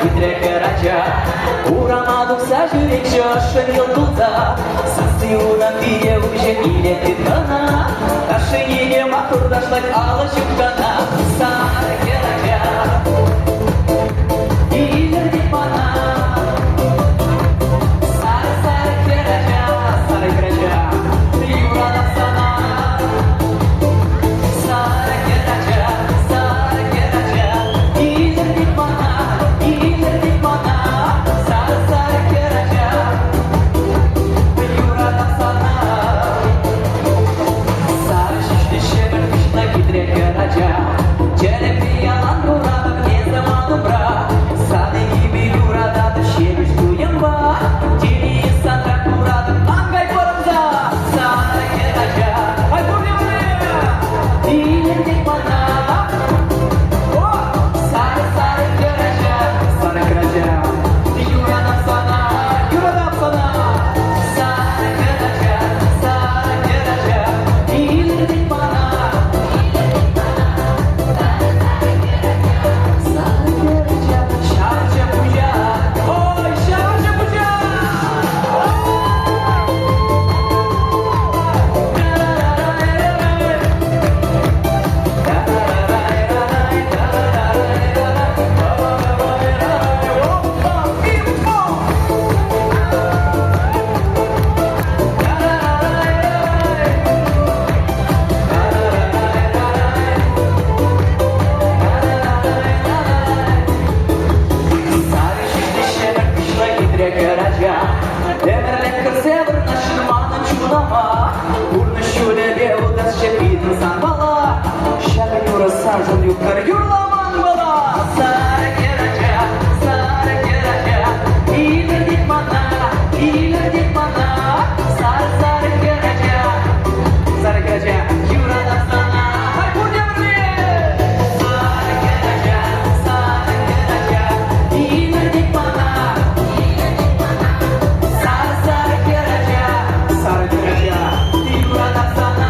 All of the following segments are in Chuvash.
хитре хӗрача. Урама тухса ҫӳретчӗ ӑшшӑн йӑл кулса. Сасси унӑн пире уҫӑ илет кӑна. Кашнине те маттур ташлать алӑ ҫупкана. Сарӑ хӗрача илӗртет мана. Сарӑ, сарӑ хӗрача, сарӑ хӗрача, юратап сана. Сарӑ хӗрача, сарӑ хӗрача, илӗртет мана, илӗртет мана. Сарӑ, сарӑ хӗрача, юратап сана. Сарӑ ҫӳҫлӗ ҫӗмӗрт куҫлӑ хитре хӗрача, Чӗрепе ялан куратӑп эсӗ ман умра. Сан экипе юрататӑп ҫепӗҫ туйӑмпа, Телее санра куратӑп, ан кай пӑрӑнса. Сарӑ хӗрача, ай пурте пӗрле! Илӗртет мана. О! Сарӑ, сарӑ хӗрача, сарӑ хӗрача, юратап сана, юратап сана. Сарӑ хӗрача, сарӑ хӗрача, илӗртет мана. Сарӑ хӗрача, ҫавӑрчӗ пуҫа, ой, ҫавӑрчӗ пуҫа. Сарӑ ҫӳҫлӗ ҫӗмӗрт куҫлӑ хитре хӗрача Ӗмӗрлӗх кӗрсе вырнаҫнӑ манӑн чунӑма. Пурнӑҫ ҫулӗпе утасчӗ питӗм санпала. Ҫакӑ юрӑ саншӑн юхтӑр юрламан бала. Сарӑ хӗрача, сарӑ хӗрача, илӗртет мана, илӗртет мана. Сарӑ, сарӑ хӗрача, сарӑ хӗрача, юратап сана. Хай пурте пӗрле! Сарӑ хӗрача, сарӑ хӗрача, илӗртет мана. Сарӑ, сарӑ хӗрача, сарӑ хӗрача, юратап сана.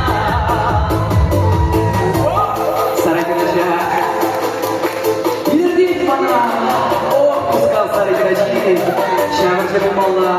Сарӑ хӗрача, илӗртет мана. Ох, пускал сарӑ хӗрачи, ҫавӑрчӗ пулмалла.